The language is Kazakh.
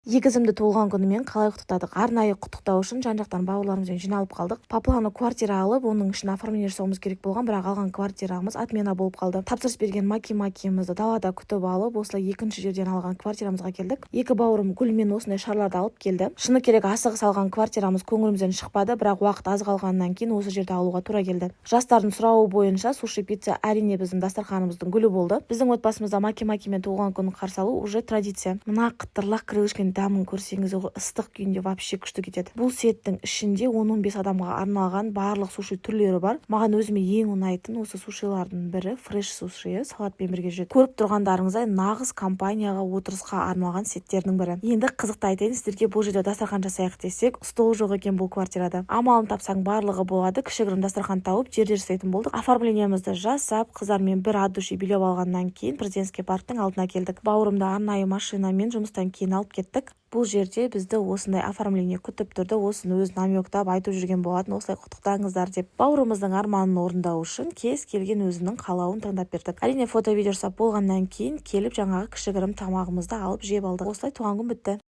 Егізімді туылған күнімен қалай құттықтадық? Арнайы құттықтау үшін жан-жақтан бауырларымызбен жиналып қалдық. По плану квартира алып, оның ішін оформление жасауымыз керек болған, бірақ алған квартирамыз отмена болып қалды. Тапсырыс берген маки-макимызды далада күтіп алып, осылай екінші жерден алған квартирамызға келдік. Екі бауырым гүл мен осындай шарларды алып келді. Шыны керек, асығыс алған квартирамыз көңілімізден шықпады, бірақ уақыт аз қалғаннан кейін осы жерді алуға тура келді. Жастардың сұрауы бойынша суши, пицца, әрине, біздің дастарханымыздың гүлі болды. Біздің отбасымызда маки-макимен туылған күнін қарсы алу уже традиция. Мына қытырлақ крылышканың дәмін көрсеңіз ғой, ыстық күйінде вообще күшті кетеді. Бұл сеттің ішінде 10-15 адамға арналған барлық суши түрлері бар. Маған, өзіме ең ұнайтын осы сушилардың бірі фреш сушиі, салатпен бірге жүреді. Көріп тұрғандарыңыздай, нағыз компанияға, отырысқа арналған сеттердің бірі. Енді қызықты айтайын сіздерге: бұл жерде дастархан жасайық десек, стол жоқ екен бұл квартирада. Амалын тапсаң, барлығы болады. Кішігірім дастархан тауып, жерде жасайтын болдық. Оформлениемізді жасап, қыздармен бір от души билеп алғаннан кейін Президентский парктың алдына келдік. Бауырымды арнайы машинамен жұмыстан кейін алып кеттік. Бұл жерде бізді осындай оформление күтіп тұрды. Осыны өзі намёктап айтып жүрген болатын, осылай құттықтаңыздар деп. Бауырымыздың арманын орындау үшін кез келген өзінің қалауын таңдап бердік. Әрине, фото, видео жасап болғаннан кейін келіп, жаңағы кішігірім тамағымызды алып, жеп алдық. Осылай туған күн бітті.